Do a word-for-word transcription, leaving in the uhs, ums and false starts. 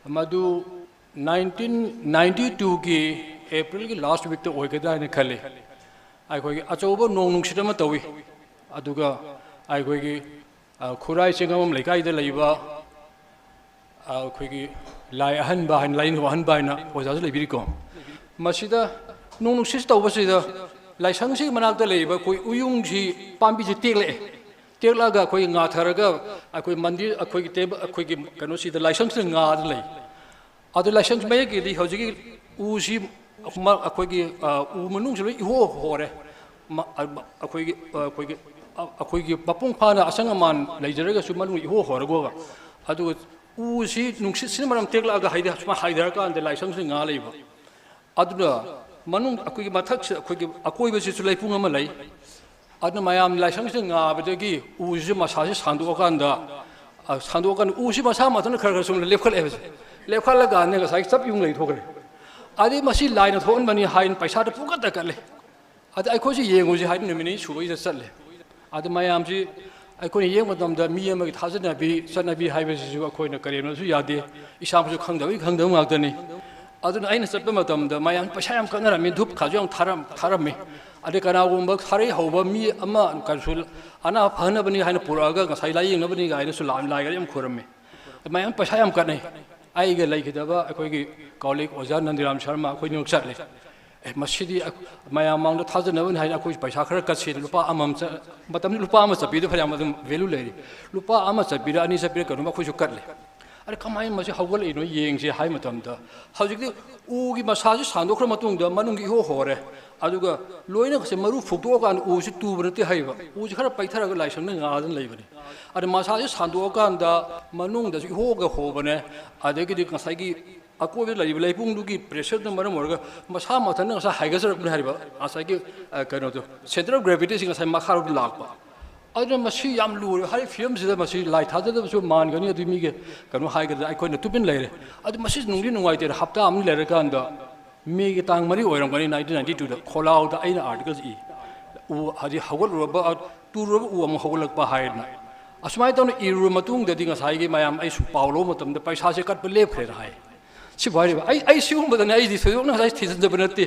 ꯃꯗꯨ nineteen ninety ꯇꯨꯒꯤ ꯑꯦꯄ꯭ꯔꯤꯜꯒꯤ ꯂꯥꯁ ꯋꯤꯛꯇ ꯑꯣꯏꯒꯗ꯭ꯔꯥ ꯍꯥꯏꯅ ꯈꯜꯂꯤ꯫ ꯑꯩꯈꯣꯏꯒꯤ ꯑꯆꯧꯕ ꯅꯣꯡ ꯅꯨꯡꯁꯤꯠ ꯑꯃ ꯇꯧꯏ, ꯑꯗꯨꯒ ꯑꯩꯈꯣꯏꯒꯤ, ꯑ, ꯈꯨꯔꯥꯏ ꯆꯤꯡꯉꯝꯕꯝ ꯂꯩꯀꯥꯏꯗ ꯂꯩꯕ, ꯑ, ꯑꯩꯈꯣꯏꯒꯤ ꯂꯥꯏ ꯑꯍꯟꯕ ꯍꯥꯏꯅ, ꯂꯥꯏꯅꯤꯡꯊꯧ ꯑꯍꯟꯕ ꯍꯥꯏꯅ ꯑꯣꯖꯥꯁꯨ ꯂꯩꯕꯤꯔꯤꯀꯣ꯫ ꯃꯁꯤꯗ ꯅꯣꯡ ꯅꯨꯡꯁꯤꯠ ꯇꯧꯕꯁꯤꯗ ꯂꯥꯏꯁꯪꯁꯤꯒꯤ ꯃꯅꯥꯛꯇ ꯂꯩꯔꯤꯕ ꯑꯩꯈꯣꯏ ꯎꯌꯨꯡꯁꯤ, ꯄꯥꯝꯕꯤꯁꯤ ꯇꯦꯛꯂꯛꯑꯦ꯫ ꯇꯦꯛꯂꯛꯑꯒ ꯑꯩꯈꯣꯏꯒꯤ ꯉꯥꯊꯔꯒ ꯑꯩꯈꯣꯏ ꯃꯟꯗꯤꯔ, ꯑꯩꯈꯣꯏꯒꯤ ꯇꯦꯕꯜ, ꯑꯩꯈꯣꯏꯒꯤ ꯀꯩꯅꯣꯁꯤꯗ, ꯂꯥꯏꯁꯪꯁꯤꯗ ꯉꯥꯗ ꯂꯩ꯫ ꯑꯗꯨ ꯂꯥꯏꯁꯪ ꯃꯌꯦꯛꯀꯤꯗꯤ ꯍꯧꯖꯤꯛꯀꯤ ꯎꯁꯤ ꯃ-, ꯑꯩꯈꯣꯏꯒꯤ, ꯑ, ꯎ ꯃꯅꯨꯡꯁꯤ ꯂꯣꯏ ꯏꯍꯣ ꯍꯣꯔꯦ꯫ ꯃ-, ꯑ, ꯃ-, ꯑꯩꯈꯣꯏꯒꯤ, ꯑ, ꯑꯩꯈꯣꯏꯒꯤ, ꯑ, ꯑꯩꯈꯣꯏꯒꯤ ꯃꯄꯨꯡ ꯐꯥꯅ ꯑꯁꯪ ꯑꯃꯥꯟ ꯂꯩꯖꯔꯒꯁꯨ ꯃꯅꯨꯡ ꯏꯍꯣ ꯍꯣꯔꯒ, ꯑꯗꯨꯒ ꯎꯁꯤ ꯅꯨꯡꯁꯤꯠꯁꯤꯅ ꯃꯔꯝ ꯇꯦꯛꯂꯛꯑꯒ ꯍꯥꯏꯗꯤ ꯁꯨꯃꯥꯏꯅ ꯍꯥꯏꯊꯔꯀꯥꯟꯗ ꯂꯥꯏꯁꯪꯁꯤ ꯉꯥ ꯂꯩꯕ꯫ ꯑꯗꯨꯅ ꯃꯅꯨꯡ, ꯑꯩꯈꯣꯏꯒꯤ ꯃꯊꯛꯁꯤꯗ, ꯑꯩꯈꯣꯏꯒꯤ ꯑꯀꯣꯏꯕꯁꯤꯁꯨ ꯂꯩꯄꯨꯡ ꯑꯃ ꯂꯩ꯫ ꯑꯗꯨꯅ ꯃꯌꯥꯝ ꯂꯥꯏꯁꯪꯁꯤꯗ ꯉꯥꯕꯗꯒꯤ ꯎꯁꯤꯁꯨ ꯃꯁꯥꯁꯤ ꯁꯥꯡꯗꯣꯛꯑꯀꯥꯟꯗ, ꯑ, ꯁꯥꯡꯗꯣꯛꯑꯀꯥꯟꯗ ꯎꯁꯤ ꯃꯁꯥ ꯃꯊꯟꯇ ꯈꯔ ꯈꯔ ꯁꯨꯝ ꯂꯦꯞꯈꯠꯂꯛꯑꯦꯕ ꯁꯦ꯫ ꯂꯦꯞꯈꯠꯂꯀꯥꯟꯗ ꯉꯁꯥꯏꯒꯤ ꯆꯞ ꯌꯨꯡ ꯂꯩꯊꯣꯛꯈ꯭ꯔꯦ꯫ ꯑꯗꯩ ꯃꯁꯤ ꯂꯥꯏꯅ ꯊꯣꯛꯍꯟꯕꯅꯤ ꯍꯥꯏꯅ ꯄꯩꯁꯥꯗ ꯄꯨꯡꯀꯠꯇ ꯀꯠꯂꯦ꯫ ꯑꯗ ꯑꯩꯈꯣꯏꯁꯨ ꯌꯦꯡꯉꯨꯁꯤ ꯍꯥꯏꯗꯤ ꯅꯨꯃꯤꯠ ꯅꯤꯅꯤ ꯁꯨꯕꯩꯗ ꯆꯠꯂꯦ꯫ ꯑꯗ ꯃꯌꯥꯝꯁꯤ ꯑꯩꯈꯣꯏꯅ ꯌꯦꯡꯕ ꯃꯇꯝꯗ ꯃꯤ ꯑꯃꯒꯤ ꯊꯥꯖꯅꯕꯤ, ꯆꯠꯅꯕꯤ ꯍꯥꯏꯕꯁꯤꯁꯨ ꯑꯩꯈꯣꯏꯅ ꯀꯔꯦꯝꯅꯕꯁꯨ ꯌꯥꯗꯦ꯫ ꯏꯁꯥꯃꯛꯁꯨ ꯈꯪꯗꯕꯒꯤ ꯈꯪꯗꯕ ꯉꯥꯛꯇꯅꯤ꯫ ꯑꯗꯨꯅ ꯑꯩꯅ ꯆꯠꯄ ꯃꯇꯝꯗ ꯃꯌꯥꯝ ꯄꯩꯁꯥ ꯌꯥꯝ ꯀꯠꯅꯔꯝꯃꯤ, ꯙꯨꯞ ꯈꯥꯁꯨ ꯌꯥꯝ ꯊꯥꯔꯝ-, ꯊꯥꯔꯝꯃꯤ꯫ ꯑꯗꯩ ꯀꯅꯥꯒꯨꯝꯕ ꯈꯔꯩ ꯍꯧꯕ ꯃꯤ ꯑꯃ ꯀꯩꯁꯨ ꯑꯅꯥꯕ ꯐꯅꯕꯅꯤ ꯍꯥꯏꯅ ꯄꯨꯔꯛꯑꯒ ꯉꯁꯥꯏ ꯂꯥꯏꯌꯦꯡꯅꯕꯅꯤ ꯀꯥꯏꯅꯁꯨ ꯂꯥꯏ, ꯂꯥꯏꯒ ꯌꯥꯝ ꯈꯣꯏꯔꯝꯃꯤ꯫ ꯃꯌꯥꯝ ꯄꯩꯁꯥ ꯌꯥꯝ ꯀꯠꯅꯩ꯫ ꯑꯩꯒ ꯂꯩꯈꯤꯗꯕ ꯑꯩꯈꯣꯏꯒꯤ ꯀꯥꯎꯂꯤꯛ ꯑꯣꯖꯥ ꯅꯟꯗꯤꯔꯥꯝ ꯁꯔꯃ ꯑꯩꯈꯣꯏꯅꯤꯃꯛ ꯆꯠꯂꯦ꯫ ꯑꯦ, ꯃꯁꯤꯗꯤ ꯑꯩ-, ꯃꯌꯥꯝ ꯃꯥꯡꯗ ꯊꯥꯖꯅꯕꯅꯤ ꯍꯥꯏꯅ ꯑꯩꯈꯣꯏ ꯄꯩꯁꯥ ꯈꯔ ꯀꯠꯁꯦꯅ ꯂꯨꯄꯥ ꯑꯃꯃꯝ ꯆ-, ꯃꯇꯝꯗꯨ ꯂꯨꯄꯥ ꯑꯃ ꯆꯠꯄꯤꯗꯨ ꯐꯅꯌꯥꯝ ꯑꯗꯨꯝ value ꯂꯩꯔꯤ꯫ ꯂꯨꯄꯥ ꯑꯃ ꯆꯠꯄꯤꯔ ꯑꯅꯤ ꯆꯠꯄꯤꯔ ꯀꯩꯅꯣꯝ ꯑꯩꯈꯣꯏꯁꯨ ꯀꯠꯂꯦ꯫ ꯑꯗ ꯀꯃꯥꯏꯅ ꯃꯁꯤ ꯍꯧꯒꯠꯂꯛꯏꯅꯣ ꯌꯦꯡꯁꯦ ꯍꯥꯏ ꯃꯇꯝꯗ, ꯍꯧꯖꯤꯛꯇꯤ ꯎꯒꯤ ꯃꯁꯥꯁꯤ ꯁꯥꯡꯗꯣꯛꯈ꯭ꯔ ꯃꯇꯨꯡꯗ ꯃꯅꯨꯡꯒꯤ ꯏꯍꯣ ꯍꯣꯔꯦ꯫ ꯑꯗꯨꯒ ꯂꯣꯏꯅ ꯉꯁꯤ ꯃꯔꯨ ꯐꯨꯛꯇꯣꯛꯑꯀꯥꯟꯗ ꯎꯁꯤ ꯇꯨꯕ ꯅꯠꯇꯦ ꯍꯥꯏꯕ, ꯎꯁꯤ ꯈꯔ ꯄꯩꯊꯔꯒ ꯂꯥꯏꯁꯪꯅ ꯉꯥꯗꯅ ꯂꯩꯕꯅꯤ꯫ ꯑꯗ ꯃꯁꯥꯁꯤ ꯁꯥꯡꯗꯣꯛꯑꯀꯥꯟꯗ ꯃꯅꯨꯡꯗꯁꯨ ꯏꯍꯣꯒ ꯍꯣꯕꯅꯦ, ꯑꯗꯒꯤꯗꯤ ꯉꯁꯥꯏꯒꯤ ꯑꯀꯣꯏꯕꯗ ꯂꯩꯔꯤꯕ ꯂꯩꯄꯨꯡꯗꯨꯒꯤ pressureꯗꯨꯅ ꯃꯔꯝ ꯑꯣꯏꯔꯒ ꯃꯁꯥ ꯃꯊꯟꯇ ꯉꯁꯥꯏ ꯍꯥꯏꯒꯠꯆꯔꯛꯄꯅꯤ ꯍꯥꯏꯔꯤꯕ ꯉꯁꯥꯏꯒꯤ, ꯑ, ꯀꯩꯅꯣꯗꯣ, centre of gravityꯁꯤ ꯉꯁꯥꯏ ꯃꯈꯥꯔꯣꯝꯗ ꯂꯥꯛꯄ꯫ ꯑꯗꯨꯅ ꯃꯁꯤ ꯌꯥꯝ ꯂꯨꯔꯦ꯫ ꯍꯥꯏꯔꯤꯕ ꯐꯤꯕꯝꯁꯤꯗ ꯃꯁꯤ ꯂꯥꯏ ꯊꯥꯖꯗꯕꯁꯨ ꯃꯥꯟꯒꯅꯤ, ꯑꯗꯨ ꯃꯤꯒꯤ ꯀꯩꯅꯣ ꯍꯥꯏꯒꯗ꯭ꯔꯥ, ꯑꯩꯈꯣꯏꯅ ꯇꯨꯃꯤꯟ ꯂꯩꯔꯦ꯫ ꯑꯗꯨ ꯃꯁꯤ ꯅꯨꯡꯗꯤ ꯅꯨꯡꯉꯥꯏꯇꯦ꯫ ꯍꯞꯇꯥ ꯑꯃ ꯂꯩꯔꯀꯥꯟꯗ ꯃꯦꯒꯤ ꯇꯥꯡ ꯃꯔꯤ ꯑꯣꯏꯔꯝꯒꯅꯤ, ꯅꯥꯏꯟꯇꯤꯟ ꯅꯥꯏꯟꯇꯤ ꯇꯨꯗ ꯈꯣꯂꯥꯎꯗ ꯑꯩꯅ article ꯏ꯫ ꯎ, ꯍꯧꯖꯤꯛ ꯍꯧꯒꯠꯂꯨꯔꯕ, ꯇꯨꯔꯨꯔꯕ ꯎ ꯑꯃꯨꯛ ꯍꯧꯒꯠꯂꯛꯄ ꯍꯥꯏꯗꯅ꯫ ꯑꯁꯨꯃꯥꯏꯅ ꯇꯧꯅ ꯏꯔꯨꯔ ꯃꯇꯨꯡꯗꯗꯤ ꯉꯁꯥꯏꯒꯤ ꯃꯌꯥꯝ ꯑꯩꯁꯨ ꯄꯥꯎ ꯂꯧꯕ ꯃꯇꯝꯗ ꯄꯩꯁꯥꯁꯦ ꯀꯠꯄ ꯂꯦꯞꯈ꯭ꯔꯦꯅ ꯍꯥꯏ꯫ ꯁꯤꯕꯨ ꯍꯥꯏꯔꯤꯕ ꯑꯩ ꯑꯩ ꯁꯤꯒꯨꯝꯕꯗꯅꯦ ꯑꯩꯗꯤ ꯊꯣꯏꯗꯣꯛꯅ ꯉꯁꯥꯏ ꯊꯤꯖꯤꯟꯖꯕ ꯅꯠꯇꯦ꯫